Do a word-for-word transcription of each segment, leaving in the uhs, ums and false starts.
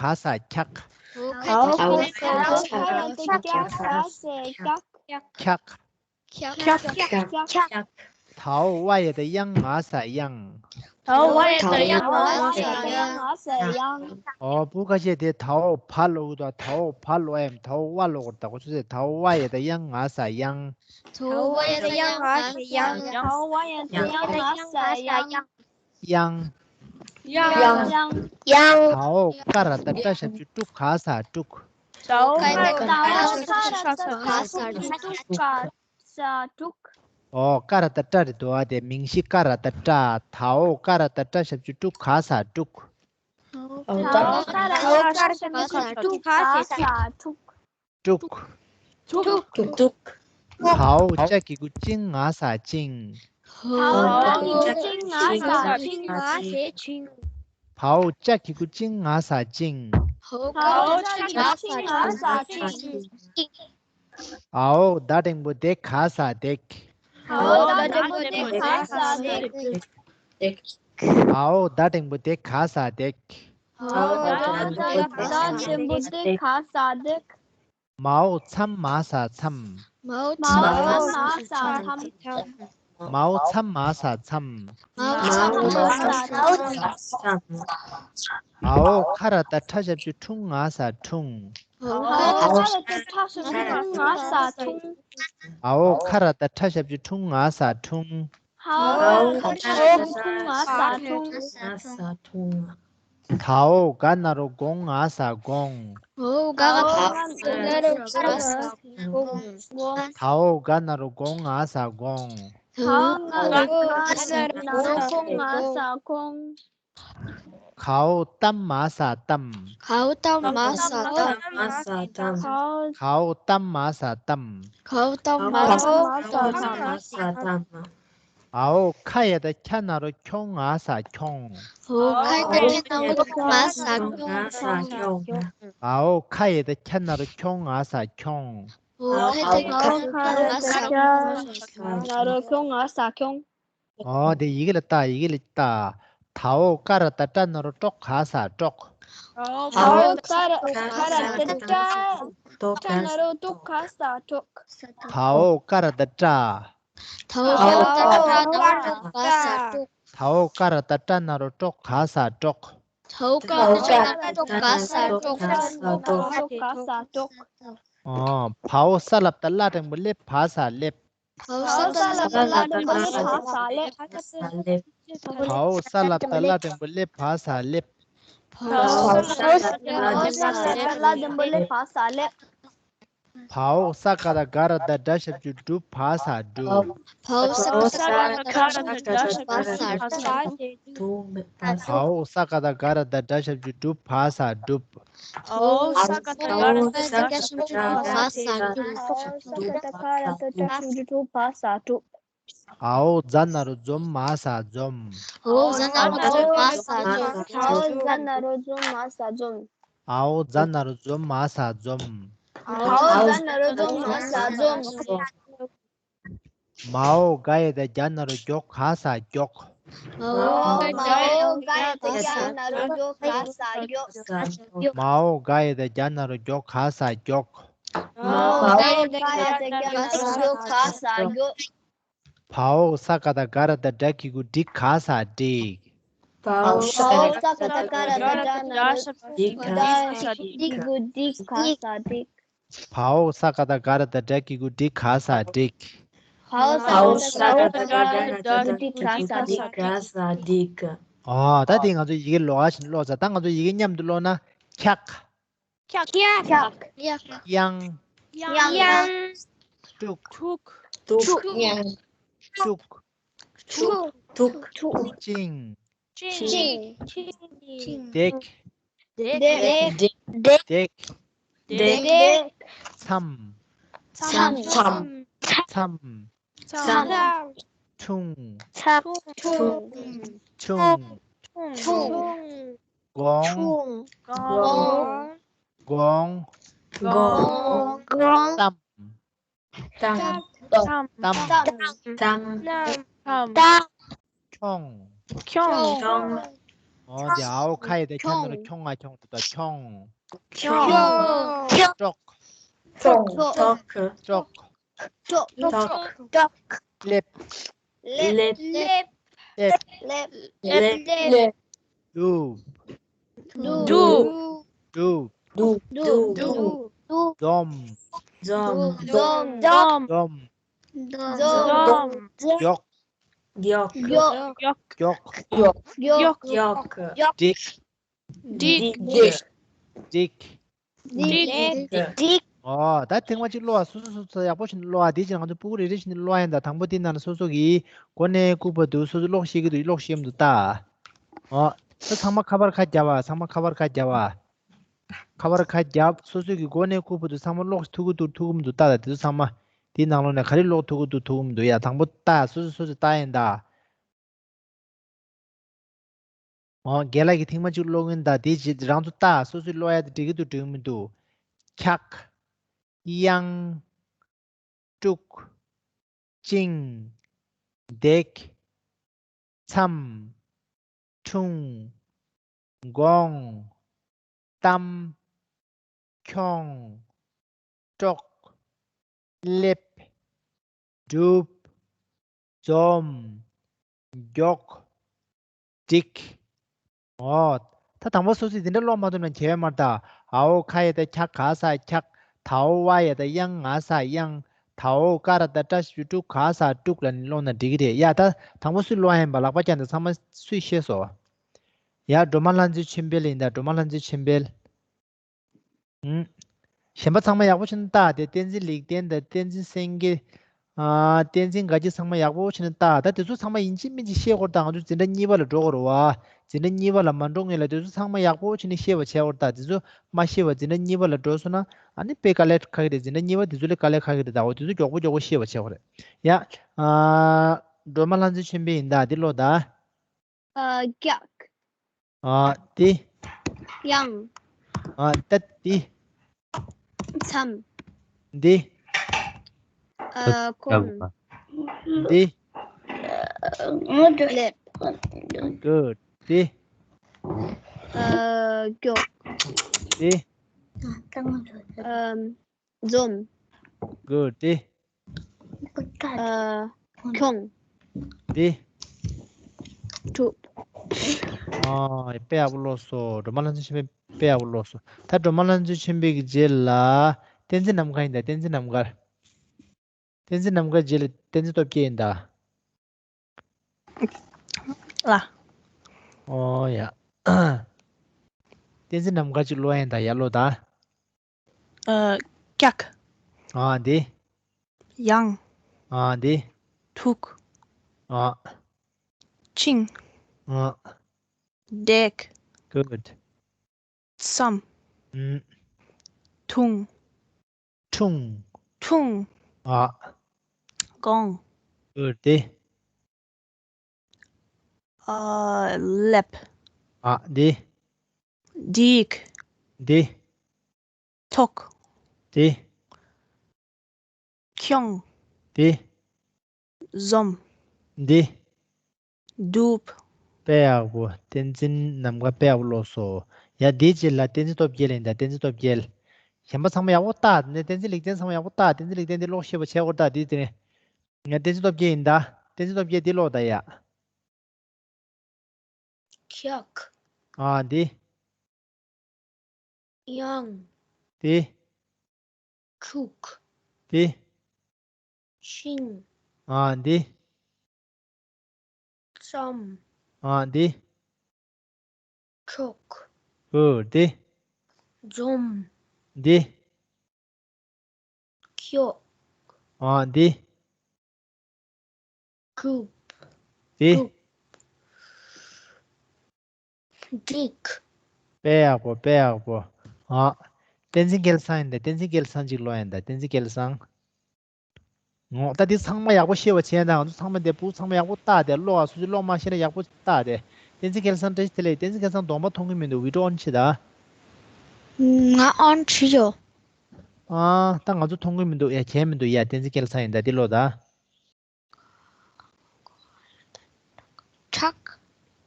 ག་ས་འཁྱག། འོ་ཁ་ཡ་བཏགས་སྐྱ་ག་ས་འཁྱག། འཁྱག། ཁྱག། ཁྱག། ཁྱག། ཁྱག། ད་འོ་ཝ་ཡ་བཏགས་གཡང་ང་ས་གཡང་། ད་འོ་ཝ་ཡ་བཏགས་གཡང་ང་ས་གཡང་། འོ་བུ་ཁ་ཤས་དེ་ད་འོ་བ་ལོག་དང་ད་འོ་བ་ལོག་ཡམ་ད་འོ་ཝ་ལོག་ད་གོ་ཆུ་ཚོད་ད་འོ་ཝ་ཡ་བཏགས་གཡང་ང་ས་གཡང་། ད་འོ་ཝ་ཡ་བཏགས་གཡང་ང་ས་གཡང་། ད་འོ་ཝ་ཡ་བཏགས་གཡང་ང་ས་གཡང་། གཡང་། གཡང་། གཡང་། ད་འོ་ཀ་ར་བཏགས་ཀྲ་ཞབས་ཀྱུ་ཀྲུ་ག་ས་ཀྲུག། ད་འོ་ཀ་ར་བཏགས་ཀྲ་ཞབས་ཀྱུ་ཀྲུ་ག་ས་ཀྲུག། ཀྲུག་ག་ས་ཀྲུག། འོ་ཀ་ར་བཏགས་ཀྲ་རེད་འདུག་ཨ། དེ་མིང་གཞི་ཀ་ར་བཏགས་ཀྲ། ད་འོ་ཀ་ར་བཏགས་ཀྲ་ཞབས་ཀྱུ་ཀྲུ་ག་ས་ཀྲུག། ད་འོ་ཀ་ར་བཏགས་ཀྲ་ཞབས་ཀྱུ་ཀྲུ་ག་ས་ཀྲུག། ཀྲུག། ཀྲུག། ཀྲུག། ད་འོ་ཅ་གི་གུ་ཅིང་ང་ས་ཅིང་། ད་འོ་ཅ་གི་གུ་ཅིང་ང་ས་ཅིང་། ང་ས་ཅིང་། ད་འོ་ཅ་གི་གུ་ཅིང་ང་ས་ཅིང་། ད་འོ་ཅ་གི་གུ་ཅིང་ང་ས་ཅིང་། འོ་ད་འགྲེང་བུ་དེ་ག་ས་འདེགས། འོ་ད་འགྲེང་བུ་དེ་ག་ས་འདེགས། འོ་ད་འགྲེང་བུ་དེ་ག་ས་འདེགས། འོ་ད་འགྲེང་བུ་དེ་ག་ས་འདེགས། མའོ་མཚམས་མ་ས་མཚམས། མའོ་མཚམས་མ་ས་མཚམས། མའོ་མཚམས་མ་ས་མཚམས། མའོ་མཚམས་མ་ས་མཚམས། འོ་ཁ་ར་བཏགས་ཁྲ་ཞབས་ཀྱུ་ཁྲུང་ང་ས་ཁྲུང་། འོ་ཁ་ར་བཏགས་ཁྲ་ཞབས་ཀྱུ་ཁྲུང་ང་ས་ཁྲུང་། འོ་ཁ་ར་བཏགས་ཁྲ་ཞབས་ཀྱུ་ཁྲུང་ང་ས་ཁྲུང་། འོ་ཁ་ར་བཏགས་ཁྲ་ཞབས་ཀྱུ་ཁྲུང་ང་ས་ཁྲུང་། ད་འོ་ག་ན་རོ་དགོ་ང་ས་དགོང་། འོ་ག་ན་རོ་དགོ་ང་ས་དགོང་། ད་འོ་ག་ན་རོ་དགོ་ང་ས་དགོང་། ད་འོ་ག་ན་རོ་དགོ་ང་ས་དགོང་། གའོ་གཏམ་མ་ས་གཏམས། གའོ་གཏམ་མ་ས་གཏམས། གའོ་གཏམ་མ་ས་གཏམས། གའོ་གཏམ་མ་ས་གཏམས། འོ་ཁ་ཡ་བཏགས་ཁྱ་ན་རོ་ཁྱོ་ང་ས་ཁྱོང་། འོ་ཁ་ཡ་བཏགས་ཁྱ་ན་རོ་ཁྱོ་ང་ས་ཁྱོང་། འོ་ཁ་ཡ་བཏགས་ཁྱ་ན་རོ་ཁྱོ་ང་ས་ཁྱོང་། འོ་ཁ་ཡ་བཏགས་ཁྱ་ན་རོ་ཁྱོ་ང་ས་ཁྱོང་། འོ་དེ་ཡི་གེ་ལ་བལྟ། ཡི་གེ་ལ་བལྟ། ད་འོ་ཀ་ར་བཏགས་ཀྲ་ན་རོ་ཀྲོག་ག་ས་ཀྲོག། བའོ་ཀ་ར་ཏ་ཏྲ། ཏྲ་ན་རོ་ཏོ་ག་ས་ཏྲོག་བའོ་ཀ་ར་ཏ་ཏྲ། བའོ་ཀ་ར་ཏ་ཏྲ་ཏྲོག་ག་ས་ཏྲོག་བའོ་ཀ་ར་ཏ་ཏྲ་ན་རོ་ཏྲོག་ག་ས་ཏྲོག་བའོ་ཀ་ར་ཏ་ཏྲ་ཏྲོག་ག་ས་ཏྲོག་ག་ས་ཏྲོག་བའོ་ས་ལ་བཏགས་སླ་འགྲེང་བུ་སླེབ་བ་ས་སླེབས། བའོ་ས་ལ་བཏགས་སླ་འགྲེང་བུ་སླེབ་བ་ས་སླེབས། བའོ་ས་ལ་བཏགས་སླ་འགྲེང་བུ་སླེབ་བ་ས་སླེབས། བའོ་ས་ལ་བཏགས་སླ་འགྲེང་བུ་སླེབ་བ་ས་སླེབས། བའོ་ས་ག་བཏགས་སྒ་ར་བཏགས་སྒྲ་ཞབས་ཀྱུ་སྒྲུབ་བ་ས་སྒྲུབ། བའོ་ས་ག་བཏགས་སྒ་ར་བཏགས་སྒྲ་ཞབས་ཀྱུ་སྒྲུབ་བ་ས་སྒྲུབ། བའོ་ས་ག་བཏགས་སྒ་ར་བཏགས་སྒྲ་ཞབས་ཀྱུ་སྒྲུབ་བ་ས་སྒྲུབ། བའོ་ས་ག་བཏགས་སྒ་ར་བཏགས་སྒྲ་ཞབས་ཀྱུ་སྒྲུབ་བ་ས་སྒྲུབ། བའོ་ས་ག་བཏགས་སྒ་ར་བཏགས་སྒྲ་ཞབས་ཀྱུ་སྒྲུབ་བ་ས་སྒྲུབ། བའོ་ཛ་ན་རོ་འཛོམས་མ་ས་འཛོམས། བའོ་ཛ་ན་རོ་འཛོམས་མ་ས་འཛོམས། བའོ་ཛ་ན་རོ་འཛོམས་མ་ས་འཛོམས། བའོ་ཛ་ན་རོ་འཛོམས་མ་ས་འཛོམས། བའོ་ཛ་ན་རོ་འཛོམས་མ་ས་འཛོམས། མའོ་ག་ཡ་བཏགས་གྱ་ན་རོ་གྱོ་ག་ས་གྱོག་མའོ་ག་ཡ་བཏགས་གྱ་ན་རོ་གྱོ་ག་ས་གྱོག་མའོ་ག་ཡ་བཏགས་གྱ་ན་རོ་གྱོ་ག་ས་གྱོག་མའོ་ག་ཡ་བཏགས་གྱ་ན་རོ་གྱོ་ག་ས་གྱོག་བའོ་ས་ག་བཏགས་སྒ་ར་བཏགས་སྒྲ་གི་གུ་འགྲིག་ག་ས་འགྲིག་བའོ་ས་ག་བཏགས་སྒ་ར་བཏགས་སྒྲ་ན་རོ་སྒྲ་གི་གུ་འགྲིག་ག་ས་འགྲིག་བའོ་ས་ག་བཏགས་སྒ་ར་བཏགས་སྒྲ་གི་གུ་འགྲིག་ག་ས་འགྲིག་བའོ་ས་ག་བཏགས་སྒ་ར་བཏགས་སྒྲ་གི་གུ་འགྲིག་ག་ས་འགྲིག་ཨ་ད་དེ་ང་ཚོ་ཡི་གེ་ལོགས་ཀ་ཞིག་ཀློག་ཚར། ད་ང་ཚོ་ཡི་གེ་མཉམ་དུ་ཀློག་ན། འཁྱག་ཁྱག་གཡང་། གཡང་། དཀྲུག་དཀྲུག་དཀྲུག་དཀྲུག་དཀྲུག་དཀྲུག་དཀྲུག་བཅིངས། བཅིངས། བཅིངས། འདེགས། འདེགས། འདེགས། མཚམས། མཚམས། མཚམས། མཚམས། ཁྱུང་། ཁྱུང་། ཁྱུང་། ཁྱུང་། དགོང་། དགོང་། དགོང་། དགོང་། གཏམ། གཏམ། གཏམ། གཏམ། གཏམ། ཁྱོང་། ཁྱོང་། ཁྱོང་། ཨོ་དེ་ཨའོ་ཁ་ཡ་བཏགས་ཁྱ་ན་རོ་ཁྱོང་ང་ཁྱོང་དུ་ད་ཁྱོང་། ཁྱོང་། ཁྱོང་། ཀྲོག་ཀྲོག་ཀྲོག་ཀྲོག་ཀྲོག་ཀྲོག་སླེབས། སླེབས། སླེབས། སླེབས། སླེབས། སླེབས། སྒྲུབ། སྒྲུབ། སྒྲུབ། སྒྲུབ། སྒྲུབ། སྒྲུབ། འཛོམས། འཛོམས། འཛོམས། འཛོམས། འཛོམས། མགྱོགས། མགྱོགས། མགྱོགས། མགྱོགས། འགྲིག་འགྲིག་འགྲིག་འགྲིག་འགྲིག་འགྲིག་ཨོ། ད་ཐེངས་མ་གཅིག་ཀློག་ཨ། སོ་སོ་སོ་སོ་ཡག་པོ་ཞིག་ཀློག་ཨ། དེ་ཕྱིར་ང་ཚོ་སྤུ་གུ་རེ་རེ་བཞིན་ཀློག་ཡིན། ད་དང་པོ་དེ་ནང་ལ་སོ་སོ་གིས་མགོ་ནས་ལྐུགས་བར་དུ་སོ་སོ་ཀློག་ཤེས་ཀྱི་འདུག་ཀློག་ཤེས་མི་འདུག་ལྟ། ཨོ། ད་ཚང་མ་ཁ་པར་ཁ་རྒྱབ་ཨ། ཚང་མ་ཁ་པར་ཁ་རྒྱབ་ཨ། ཁ་པར་ཁ་རྒྱབ། སོ་སོ་གིས་མགོ་ནས་ལྐུགས་བར་དུ་ཚང་མ་ཀློག་ཐུབ་ཀྱི་འདུག་ཐུབ་ཀྱི་མི་འདུག་ལྟ། ད་དེ་ཚོ་ཚང་མ་དེའི་ནང་ལོགས་ནས་ག་རེ་ཀློག་ཐུབ་ཀྱི་འདུག་ཐུབ་ཀྱི་མི་འདུག་ཡ། དང་པོ་ལྟ། སོ་སོ་སོ་སོ་ལྟ་ཡིན་ད། ཨོ། རྒན་ལགས་ཀྱིས་ཐེངས་མ་གཅིག་ཀློག་གིན་ད་དེ་རྗེས་རང་ཚོ་ལྟ། སོ་སོས་ཀློག་ཡ་དེ་འགྲིག་གི་འདུག་འགྲིག་གི་མི་འདུག་འཁྱག་གཡང་། དཀྲུག་བཅིངས། འདེགས། མཚམས། འཁྲུངས། དགོངས། གཏམ། ཁྱོང་། ཀྲོག་སླེབས། སྒྲུབ། འཛོམས། མགྱོགས། འགྲིག་ཨོ། ད་དང་པོ་སོ་སོས་འདི་འདྲ་ཀློག་མ་ཐུབ་ན་ཁྱད་མ་ད། ཨའོ་ཁ་ཡ་ད་ཁྱ་ག་ས་འཁྱག་ད་ཨོ་ཝ་ཡ་ད་གཡང་ང་ས་གཡང་། ད་ཨོ་ཀ་ར་ད་ཏྲ་ཞབས་ཀྱུ་ཀྲུ་ག་ས་ཀྲུག་ལ་ནི་ཀློག་ན་འགྲིག་གི་རེད་ཡ། ད་དང་པོ་སུས་ཀློག་ཡིན་པ་ལག་པ་བརྐྱངས་ཏེ་ཚང་མ་སུས་ཤེས་སོ། ཡ་སྒྲོལ་མ་ལྷ་མཛེས་ཆོས་འཕེལ་ཡིན་ད། སྒྲོལ་མ་ལྷ་མཛེས་ཆོས་འཕེལ། ཨུམ། གཞན་པ་ཚང་མ་ཡག་པོ་ཞིག་ནི་ལྟ་སྟེ། བསྟན་འཛིན་ལེགས་ལྡན་དང་བསྟན་འཛིན་སེང་གེ། ཨ། བསྟན་འཛིན་དགའ་སྐྱིད་ཚང་མ་ཡག་པོ་ཞིག་ནི་ལྟ། ད་དེ་ཚོ་ཚང་མ་ཡིན་གཅིག་མིན་གཅིག་ཤེས་དགོས་རེད་ད། ང་ཚོ་འཛིན་གྲྭ་གཉིས་པ་ལ་འགྲོ་དགོས་རེད་བ། འཛིན་གྲྭ་གཉིས་པ་ལ་མ་འགྲོ་སྔོན་ལ་དེ་ཚོ་ཚང་མ་ཡག་པོ་ཞིག་ནི་ཤེས་པ་བྱེད་དགོས་རེད་ད། དེ་ཚོ་མ་ཤེས་པ་འཛིན་གྲྭ་གཉིས་པ་ལ་འགྲོ་སོང་ན་ཨ་ནི་དཔེ་དཀའ་ལས་ཁག་གི་རེད། འཛིན་གྲྭ་གཉིས་པ་དེ་ཚོ་ལས་དཀའ་ལས་ཁག་གི་རེད་ད། འོ་དེ་ཚོ་མགྱོགས་པོ་མགྱོགས་པོ་ཤེས་པ་བྱེད་དགོས་རེད་ཡ། ཨ། སྒྲོལ་མ་ལྷ་མཛེས་ཆོས་འཕེལ་ཡིན་ད། འདི་ཀློག་ད། ཨ། འཁྱག་ཨ། འདི། གཡང་། ཨ། ད་འདི། མཚམས། འདི། ཨ། གོང་། འདི། སླེབས། Good. འདི། ཨ། ཨ། སྐྱོགས། འདི། ཨམ། འཛོམས། Good. འདི། ཨ། ཁྱོང་། འདི། གྲུབ། ཨ། དཔེ་ཡག་པོ་ཀློག་སོང་། སྒྲོལ་མ་ལྷ་མཚོ་ཆེན་པོས་དཔེ་ཡག་པོ་ཀློག་སོང་། ད་སྒྲོལ་མ་ལྷ་མཚོ་ཆེན་པོའི་གི་རྗེས་ལ་བསྟན་འཛིན་ནམ་མཁའ་ཡིན་ད། བསྟན་འཛིན་ནམ་མཁའ། བསྟན་འཛིན་ནམ་མཁའི་རྗེས་ལ་བསྟན་འཛིན་སྟོབས་རྒྱལ་ཡིན་ད། ལ། ཨོ་ཡ། བསྟན་འཛིན་ནམ་མཁའ་ཅིག་ཀློག་ཡིན་ད། ཡར་ཀློག་ད། ཨ། སྐྱག། ཨ། འདི། ཡང་། ཨ། འདི། ཐུག། ཨ། ཆིང་། ཨ། འདེགས། Good. སམ། ཨུམ། ཐུང་། ཁྲུང་། ཁྲུང་། ཨ། གོང་། འདི། ཨ། ལེབ། ཨ། འདི། འགྲིག། འདི། ཐོག། འདི། ཁྱོང་། འདི། འཛོམས། འདི། གྲུབ། དཔེ་ཡག་པོ། བསྟན་འཛིན་ནམ་མཁའ་དཔེ་ཡག་པོ་ཀློག་སོང་། ཡ། འདིའི་རྗེས་ལ་བསྟན་འཛིན་སྟོབས་རྒྱལ་ཡིན་ད། བསྟན་འཛིན་སྟོབས་རྒྱལ། གཞན་པ་ཚང་མ་ཡག་པོ་ལྟ། ནས་བསྟན་འཛིན་ལེགས་ལྡན་ཚང་མ་ཡག་པོ་ལྟ། བསྟན་འཛིན་ལེགས་ལྡན་འདི་ཀློག་ཤེས་པ་བྱས་སྐོར་ལྟ། འདི་དེ་ནས། ང་བསྟན་འཛིན་སྟོབས་རྒྱལ་ཡིན་ད། བསྟན་འཛིན་སྟོབས་རྒྱལ་འདི་ཀློག་ད་ཡ། སྐྱག། ཨ། འདི། ཡང་། འདི། ཁྱུག། འདི། ཤིང་། ཨ། འདི། ཙམ། ཨ། འདི། ཁྱོག། འོ། འདི། འཛོམས། འདི། སྐྱོགས། ཨ། འདི། གྲུབ། འདི། གྲུབ། འགྲིག། དཔེ་ཡག་པོ། དཔེ་ཡག་པོ། ཨ། བསྟན་འཛིན་སྐལ་བཟང་ཡིན་ད། བསྟན་འཛིན་སྐལ་བཟང་ཅིག་ཀློག་ཡིན་ད། བསྟན་འཛིན་སྐལ་བཟང་། ངོ་། ད་འདི་ཚང་མ་ཡག་པོ་ཤེས་པ་བྱས་ན། ང་ཚོ་ཚང་མ་འདི་བུ་ཚང་མ་ཡག་པོ་ལྟ་སྟེ་ཀློག་ཨ། སུ་ཞིག་ཀློག་མ་ཤེས་ན་ཡག་པོ་ལྟ་སྟེ། བསྟན་འཛིན་སྐལ་བཟང་བཀྲ་ཤིས་བདེ་ལེགས། བསྟན་འཛིན་སྐལ་བཟང་གདོང་པ་མཐོང་གི་མི་འདུག། བི་ཌིའོ་ཨོན་བྱེད་ད། ང་ཨོན་བྱས་ཡོད། ཨ། ད་ང་ཚོ་མཐོང་གི་མི་འདུག། ཡ། གྱོན་མི་འདུག། ཡ། བསྟན་འཛིན་སྐལ་བཟང་ཡིན་ད། འདི་ཀློག་ད། ཁྱག།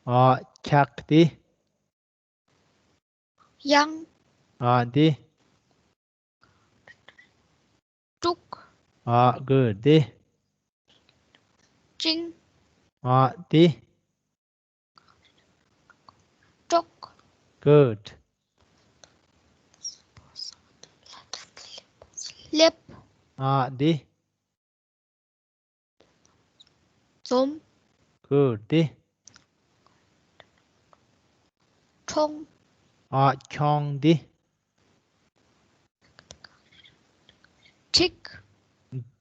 ཨ། ཁྱག། འདི། ཡང་། ཨ། འདི། དྲུག། ཨ། གུཌ། འདི། ཅིང་། ཨ། འདི། ཀྲོག། གུཌ། ལེབ། ཨ། འདི། འཛོམས། གུཌ། འདི། ཁྱོང་། ཨ། ཁྱོང་། འདི། འགྲིག།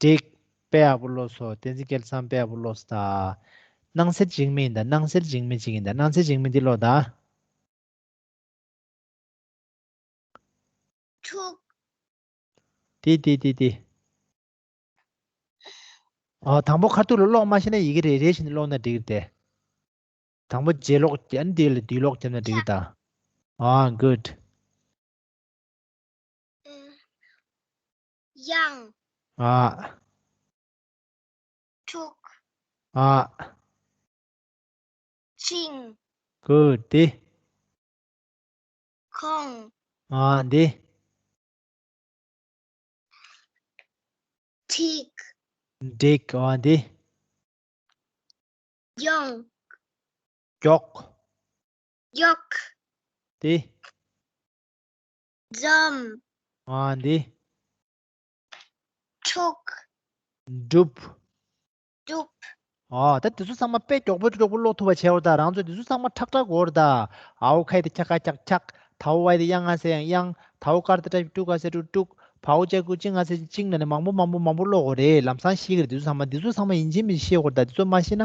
འགྲིག། དཔེ་ཡག་པོ་ཀློག་སོང་། བསྟན་འཛིན་སྐལ་བཟང་དཔེ་ཡག་པོ་ཀློག་སོང་ད། སྣང་གསལ་འཇིགས་མེད་ཡིན་ད། སྣང་གསལ་འཇིགས་མེད་ཅིག་ཡིན་ད། སྣང་གསལ་འཇིགས་མེད་འདི་ཀློག་ད། ཁྱུག། ཏི་ཏི་ཏི་ཏི། ཨ། དང་པོ་ཁ་ཐུག་ལ་ཀློག་མ་ཤེས་ན་ཡི་གེ་རེ་རེ་བཞིན་ཀློག་ན་འགྲིག་གི་རེད་དེ། དང་པོ་རྗེས་ཀློག་བརྒྱབ་ནས་འདི་ལ་བསྡུས་ཀློག་བརྒྱབ་ན་འགྲིག་གི་ད། ཨ། གུཌ། ཡང་། ཨ། ཁྱུག། ཨ། ཅིང་། གུཌ། འདི། ཁྱོང་། ཨ། འདི། འགྲིག། འགྲིག། ཨ། འདི། ཡོང་། མགྱོགས། མགྱོགས། འདི། འཛོམས། ཨ། འདི། ཁྱུག། འགྲུབ། འགྲུབ། ཨ། ད་འདི་ཚོ་ཚང་མ་དཔེ་མགྱོགས་པོ་མགྱོགས་པོ་ཀློག་ཐུབ་པ་བྱས་པ་དང་། རང་ཚོ་འདི་ཚོ་ཚང་མ་ཁྲག་ཁྲག་གོ་ར་ད། ཨའོ་ཁའི་དེ་ཁྱ་ཁ་ཁྱག་ཁྱག། དའོ་ཝའི་དེ་ཡ་ང་ཟེར་ཡང་དབྱངས། དའོ་ཀར་དེ་ཏྲ་ཀྲུ་ཀ་ཟེར་ཀྲུ་ཀྲུག། བའོ་ཅ་གུ་ཅི་ང་ཟེར་ཅིང་ན་ནི་མང་པོ་མང་པོ་མང་པོ་ཀློག་དགོས་རེད། ལམ་སང་ཤེས་ཀྱི་རེད། འདི་ཚོ་ཚང་མ། འདི་ཚོ་ཚང་མ་ཡིན་གཅིག་མིན་གཅིག་ཤེས་དགོས་རེད་ད། འདི་ཚོ་མ་ཤེས་ན་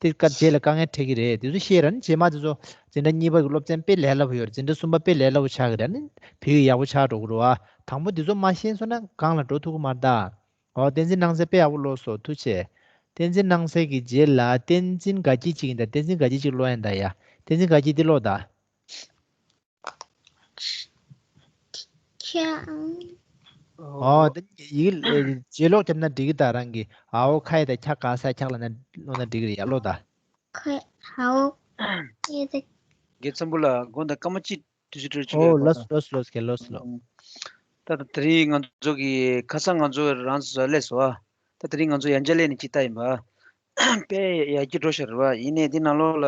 དེ་ཀ་རྗེས་ལ་དཀའ་ངལ་འཕྲད་ཀྱི་རེད། འདི་ཚོ་ཤེས་ར་ནི་རྗེས་མ་འདི་ཚོ་འཛིན་གྲྭ་གཉིས་པ་གི་སློབ་ཚན་དཔེ་ལས་སླ་པོ་ཡོད་རེད། འཛིན་གྲྭ་གསུམ་པ་དཔེ་ལས་སླ་པོ་ཆགས་ཀྱི་རེད། ཨ་ནི་བོད་ཡིག་ཡག་པོ་ཆགས་འགྲོ་གི་རེད་བ། དང་པོ་འདི་ཚོ་མ་ཤེས་སོང་ན་སྒང་ལ་འགྲོ་ཐུབ་ཀྱི་མ་རེད་ད། ཨོ། བསྟན་འཛིན་སྣང་གསལ་དཔེ་ཡག་པོ་ཀློག་སོང་། ཐུགས་རྗེ་ཆེ། བསྟན་འཛིན་སྣང་གསལ་གྱི་རྗེས་ལ་བསྟན་འཛིན་དགའ་སྐྱིད་ཅིག་ཡིན་ད། བསྟན་འཛིན་དགའ་སྐྱིད་ཅིག་ཀློག་ཡིན་ད་ཡ། བསྟན་འཛིན་དགའ་སྐྱིད་འདི་ཀློག་ད། ཁྱོང་། ཨོ། ད་ཡིག་ལ་རྗེས་ཀློག་བརྒྱབ་ན་འགྲིག་གི་ད། རང་གི་ཨའོ་ཁའི་ད་ཁྱ་ག་ས་ཁྱག་ལ་ན་ཀློག་ན་འགྲིག་གི་རེད་ཡ། ཀློག་ད། ཁའི་ཨའོ་ཁའི་ད། རྒན་ཚང་པོ་ལ་དགོངས་དག། སྐར་མ་གཅིག་ དུས་ཚོད་སྤྲོད་ཅིག་ཨོ་ལོས་ལོས་ལོས་ཀྱི་ལོས་ལོ། ད་ད་དེ་རིང་ང་ཚོ་གི་ཁ་སང་ང་ཚོ་རང་ཚོ་སླེབས་སོང་ཨ། ད་དེ་རིང་ང་ཚོ་ཡང་བསྐྱར་སླེབས་ནས་ཅིག་ལྟ་ཡིན་པ། དཔེ་ཡག་གི་འགྲོ་ཤག་རེད་བ། ཡིན་ནའི་འདི་ནང་ལོགས་ལ་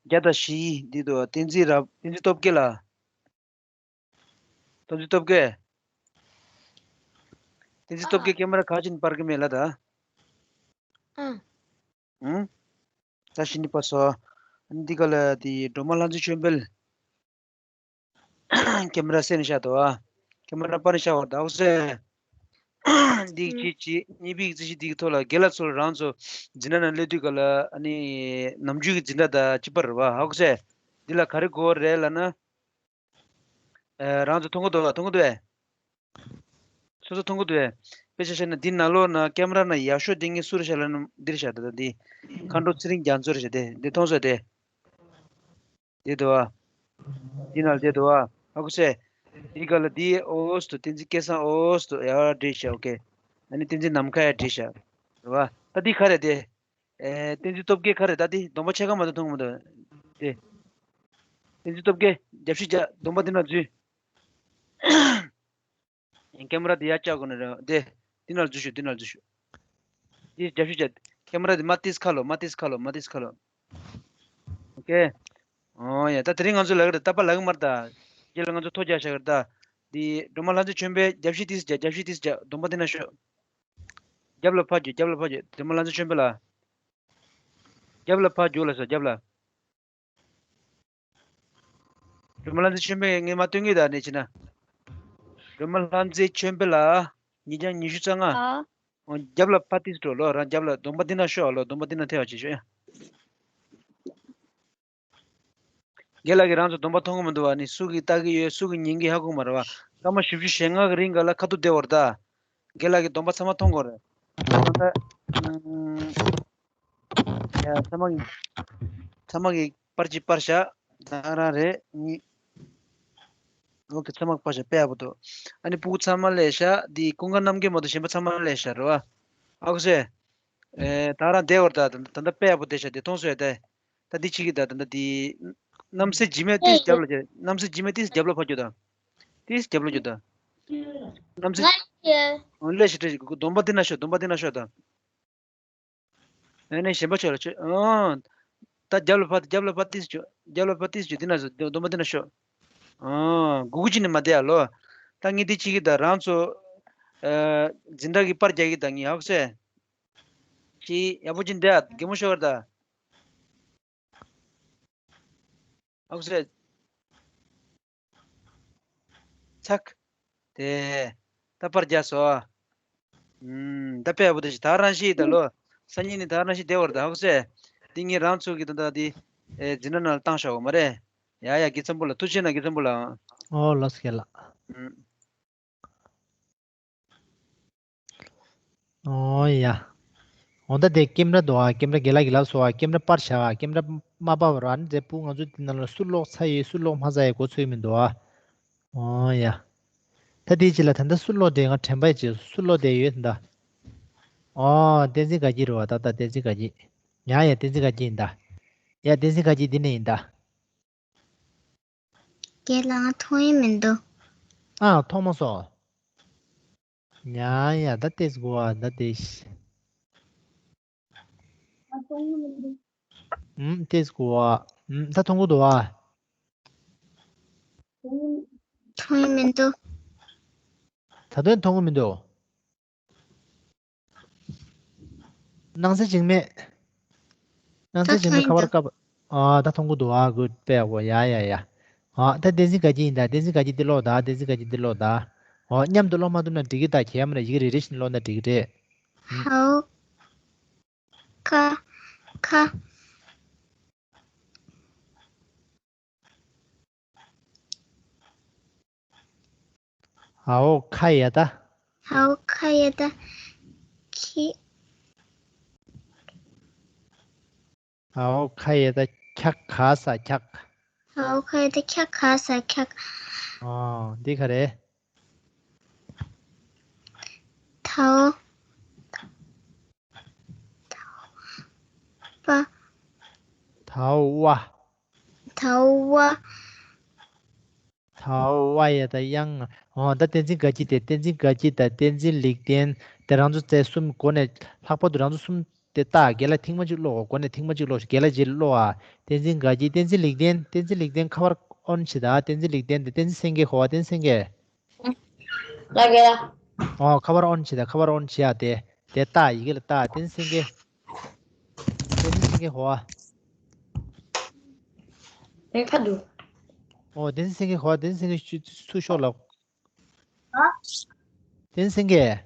བརྒྱ་དང་བཞི་འདི་འདུག་བསྟན་འཛིན་རབ་བསྟན་འཛིན་སྟོབས་རྒྱལ་ལ། བསྟན་འཛིན་སྟོབས་རྒྱལ། བསྟན་འཛིན་སྟོབས་རྒྱལ་ཀེ་མ་ར་ག་ཅིན་པར་གི་མེད་ལ་ད། ཨ། ཨུང་། ད་ཤི་ནི་པ་སོ། འདི་ག་ལ་དེ་སྒྲོལ་མ་ལྷ་མཛེས་ཆོས་འཕེལ། ཀེ་མ་ར་སེ་ནི་ཤ་དོ་ཨ། ཀེ་མ་ར་པ་ནི་ཤ་བར་ད་ཨོ་སེ། འདི་ཅི་ཅི་གཉིས་པའི་རྩི་ཤི་འདི་གི་ཐོག་ལ་རྒན་ལགས་ཚོ་རང་ཚོ་འཛིན་གྲྭ་ནང་སླེབས་དུས་ག་ལ་ཨ་ནི་ནམ་རྒྱུན་གྱི་འཛིན་གྲྭ་དང་གཅིག་པ་རེད་བ་ཧ་གོ་སེ། འདི་ལ་ག་རེ་དགོས་རེད་ལབ་ན། ཨ་རང་ཚོ་མཐོང་གི་འདུག་བ་མཐོང་གི་འདུག་བས། སོ་སོ་མཐོང་གི་འདུག་བས། དཔེ་ཆ་བཤད་ན་འདི་ནང་ལོགས་ན་ཀེ་མ་ར་ན་ཡག་ཤོས་འདི་ངས་སུ་རེད་ཤག་ལབ་ན་འདི་རེད་ཤག་ད་ལྟ་འདི། མཁའ་འགྲོ་ཚེ་རིང་རྒྱ་མཚོ་རེད་ཤག་དེ་འདི་མཐོང་སོང་དེ། འདི་འདུག་བ། འདི་ནང་ལ་བསྡད་འདུག་བ། ཧ་གོ་སེ། འདི་ག་ལ་འདི་ཨོ་སི་དུ་བསྟན་འཛིན་སྐལ་བཟང་ཨོ་སི་དུ་ཡར་བྲིས་ཤག་ཨོ་ཀེ། ཨ་ནི་བསྟན་འཛིན་ནམ་མཁའ་ཡར་བྲིས་ཤག་རེད་བ། ད་འདི་ག་རེད་དེ། ཨེ་བསྟན་འཛིན་སྟོབས་རྒྱལ་ག་རེད་ད་འདི་སྡོམ་པ་ཕྱེད་ཀ་མ་གཏོགས་མཐོང་གི་མི་འདུག་དེ། བསྟན་འཛིན་སྟོབས་རྒྱལ་རྒྱབ་ཤིག་རྒྱབ་སྡོམ་པ་འདི་ན་འཛུལ། ཀེ་མ་ར་དེ་ཡར་བཅག་དགོས་ནི་རེད་དེ། འདི་ནང་འཛུལ་ཤོག་འདི་ནང་འཛུལ་ཤོག་འདི་རྒྱབ་ཤིག་རྒྱབ། ཀེ་མ་ར་དེ་མ་ཏིས་ཁ་ལོ་མ་ཏིས་ཁ་ལོ་མ་ཏིས་ཁ་ལོ། ཨོ་ཀེ། ཨོ་ཡ་ད་དེ་རིང་ང་ཚོ་ལབ་ཀྱི་རེད་ད་པ་ལབ་ཀྱི་མ་རེད་ད། རྗེས་ལ་ང་ཚོ་ཐོ་རྒྱག་བཞག་གི་རེད་ད། འདི་སྒྲོལ་མ་ལྷ་མཛེས་ཆོས་འཕེལ་རྒྱབ་ཤིག་ཏིས་རྒྱབ་རྒྱབ་ཤིག་ཏིས་རྒྱབ་སྡོམ་པ་འདི་ན་ཤོག་རྒྱབ་ལ་ཕར་རྒྱུགས་རྒྱབ་ལ་ཕར་རྒྱུགས་སྒྲོལ་མ་ལྷ་མཛེས་ཆོས་འཕེལ་ལ། རྒྱབ་ལ་ཕར་རྒྱུགས་ལ་ཟེར་རྒྱབ་ལ། སྒྲོལ་མ་ལྷ་མཛེས་ཆོས་འཕེལ་ངས་མ་སྟོན་གི་ད་ནས་ཕྱིན་ན། སྒྲོལ་མ་ལྷ་མཛེས་ཆོས་འཕེལ་ལ། ཉིས་བརྒྱ་ཉི་ཤུ་རྩ་ལྔ། ཨ། འོ་རྒྱབ་ལ་ཕར་ཏིས་འགྲོ་ལོ་རང་རྒྱབ་ལ་སྡོམ་པ་འདི་ན་ཤོག་ལོ་སྡོམ་པ་འདི་ན་ཐེ་བ་བྱེད་ཤོག་ཡ། རྒན་ལགས་ཀྱིས་རང་ཚོ་སྡོམ་པ་མཐོང་གི་མི་འདུག་བ་ནི་སུ་གིས་ལྟ་གི་ཡོད་སུ་གིས་ཉན་གི་ཧ་གོ་མ་རེད་བ། སྐར་མ་བཞི་བཅུ་ཞེ་ལྔ་གི་རིང་ག་ལ་ཁ་ཐུག་བསྡད་བར་ད། རྒན་ལགས་ཀྱིས་སྡོམ་པ་ཚང་མ་མཐོང་གི་རེད། ད་ལྟ། ཨུམ། ཡ་ཚང་མ་གི། ཚང་མ་གི་པར་གཅིག་པར་བཞག་ད་རང་རེད་གཉིས། འོ་ཀེ་ཚང་མ་པར་བཞག་དཔེ་ཡག་པོ་འདུག་ཨ་ནི་སྤུ་གུ་ཚང་མ་ལས་བཞག་འདི་ཀུན་དགའ་རྣམ་རྒྱལ་མ་གཏོགས་གཞན་པ་ཚང་མ་ལས་བཞག་རེད་བ། ཨ་ཁུ་སེ། ཨེ་ད་རང་བསྡད་བར་ད་ད་ད་དཔེ་ཡག་པོ་བསྡད་བཞག་དེ་མཐོང་སོང་ཡ་དེ། ད་འདི་ཅིག་གི་ད་ད་ད་འདི། རྣམ་སྲས་འཇིགས་མེད་ཏིས་རྒྱབ་ལ་རྒྱབ་རྣམ་སྲས་འཇིགས་མེད་ཏིས་རྒྱབ་ལ་ཕར་རྒྱུགས་དང་། ཏིས་རྒྱབ་ལ་རྒྱུགས་དང་། རྣམ་སྲས། ལེ་ཤ་ཏིས་སྡོམ་པ་འདི་ན་ཤོག་སྡོམ་པ་འདི་ན་ཤོག་དང་། ཨ་ནི་གཞན་པ་ཆོག་ལ་ཆོག་ཨང་། ད་རྒྱབ་ལ་ཕར་རྒྱབ་ལ་ཕར་ཏིས་ཆོག་རྒྱབ་ལ་ཕར་ཏིས་ཆོག་འདི་ན་སྡོམ་པ་འདི་ན་ཤོག་ཨང་། གུ་གུ་ཅི་ནི་མ་བསྡད་ཨ་ལོ། ད་ངས་འདི་ཅིག་གི་ད་རང་ཚོ། ཨ། འཛིན་གྲྭ་གི་པར་རྒྱག་གི་ད་ངས་ཧ་གོ་སོང་། ཅི་ཡག་པོ་ཅིག་འདི་ཨ་གད་མོ་ཤོར་ད། ཨ་ཁུ་སེ། ཚག་དེ། ད་པར་རྒྱག་སོ། ཨུམ། ད་དཔེ་ཡག་པོ་དེ་ཞིག་ད་རང་ཤི་ད་ལོ། སང་ཉིན་ནི་ད་རང་ཤི་བདེ་བར་ད་ཧ་གོ་སེ། འདི་ངས་རང་ཚོ་གི་ད་ད་འདི། ཨེ་འཛིན་གྲྭ་ནང་ལ་བཏང་བཞག་གོ་མ་རེད། ཡ་ཡ་དགེ་མཚན་པོ་ལ་ཐུགས་རྗེ་གནང་དགེ་མཚན་པོ་ལ། ཨོ་ལགས་སོ་རྒན་ལགས། ཨུམ། ཨོ་ཡ། འོ་ད་དེ་ཀེམ་ར་འདུག་ཨ། ཀེམ་ར་རྒན་ལགས་ཀྱིས་ལབ་སོང་ཨ། ཀེམ་ར་པར་བཞག་ཨ། ཀེམ་ར་མ་པར་བ་ར་ནི་དེ་སྤུ་ང་ཚོ་འདི་ནང་ལ་སུ་ཀློག་ཚར་ཡོད་སུ་ཀློག་མ་ཚར་ཡོད་གོ་ཚོད་མི་འདུག་ཨ། ཨོ་ཡ། ད་དེའི་རྗེས་ལ་ད་ལྟ་སུ་ཀློག་དེ་ང་དྲན་པ་ཡི་རྗེས་སུ་ཀློག་དེ་ཡོད་ད། ཨོ་བསྟན་འཛིན་དགའ་སྐྱིད་རེད་བ། ད་ད་བསྟན་འཛིན་དགའ་སྐྱིད། ཡ་ཡ་བསྟན་འཛིན་དགའ་སྐྱིད་ཡིན་ད། ཡ་བསྟན་འཛིན་དགའ་སྐྱིད་འདི་ནས་ཡིན་ད། རྒན་ལགས་ང་མཐོང་ཡི་མི་འདུག་ཨ་མཐོང་མ་སོང་། ཡ་ཡ་ད་ཏེས་གོ་བ་ད་ཏེས། ཨུམ་ཏེས་གོ་བ། ཨུམ་ད་མཐོང་གི་འདུག་བ། མཐོང་ཡི་མི་འདུག་ད་དུང་མཐོང་གི་མི་འདུག་སྣང་ས་འཇིགས་མེད། སྣང་ས་འཇིགས་མེད་ཁ་པར་བཀབ། ཨ་ད་མཐོང་གི་འདུག་ཨ་གུ་དཔེ་ཡག་པོ་ཡ་ཡ་ཡ། ཨ་ད་བསྟན་འཛིན་དགའ་སྐྱིད་ཡིན་ད། བསྟན་འཛིན་དགའ་སྐྱིད་འདི་ཀློག་ད། བསྟན་འཛིན་དགའ་སྐྱིད་འདི་ཀློག་ད། ཨོ་མཉམ་དུ་ཀློག་མ་ཐུབ་ན་འགྲིག་གི་ད། གལ་མ་ན་ཡི་གེ་རེ་རེ་བཞིན་ཀློག་ན་འགྲིག་གི་རེད། ཧའོ། ཁ། ཁ། ཧའོ་ཁ་ཡ་ད། ཧའོ་ཁ་ཡ་ད། ཁི། ཧའོ་ཁ་ཡ་ད་ཁྱ་ག་ས་འཁྱག་ཧའོ་ཁ་ཡ་ད་ཁྱ་ག་ས་འཁྱག་ཨ་འདི་ག་རེད། ཐའོ། པ། ཐའོ་ཝ། ཐའོ་ཝ། ཁ་བ་ཡ་དང་དབྱངས། འོ་ད་བསྟན་འཛིན་དགའ་སྐྱིད་དེ། བསྟན་འཛིན་དགའ་སྐྱིད་དང་བསྟན་འཛིན་ལེགས་ལྡན་དེ་རང་ཚོ་རྩེ་གསུམ་སྒོ་ནས་ལྷག་པར་དུ་རང་ཚོ་གསུམ་དེ་ལྟ། རྒན་ལགས་ཐེངས་མ་གཅིག་ཀློག་གོ། སྒོ་ནས་ཐེངས་མ་གཅིག་ཀློག་ཤིག་རྒན་ལགས་རྗེས་ཀློག་ཨ། བསྟན་འཛིན་དགའ་སྐྱིད། བསྟན་འཛིན་ལེགས་ལྡན། བསྟན་འཛིན་ལེགས་ལྡན་ཁ་པར་ཨོན་བྱེད་ད། བསྟན་འཛིན་ལེགས་ལྡན་དེ། བསྟན་འཛིན་སེང་གེ་གོ་བ། བསྟན་འཛིན་སེང་གེ་ལ་རྒན་ལགས། འོ་ཁ་པར་ཨོན་བྱེད་ད། ཁ་པར་ཨོན་བྱེད་ཨ། དེ་དེ་ལྟ། ཡི་གེ་ལ་ལྟ། བསྟན་འཛིན་སེང་གེ། བསྟན་འཛིན་སེང་གེ་གོ་བ། དེ་ཁ་འདུག་འོ་བསྟན་འཛིན་སེང་གེ་གོ་བ། བསྟན་འཛིན་སེང་གེ་ཚུར་ཤོག་ལབ། ཨ། བསྟན་འཛིན་སེང་གེ།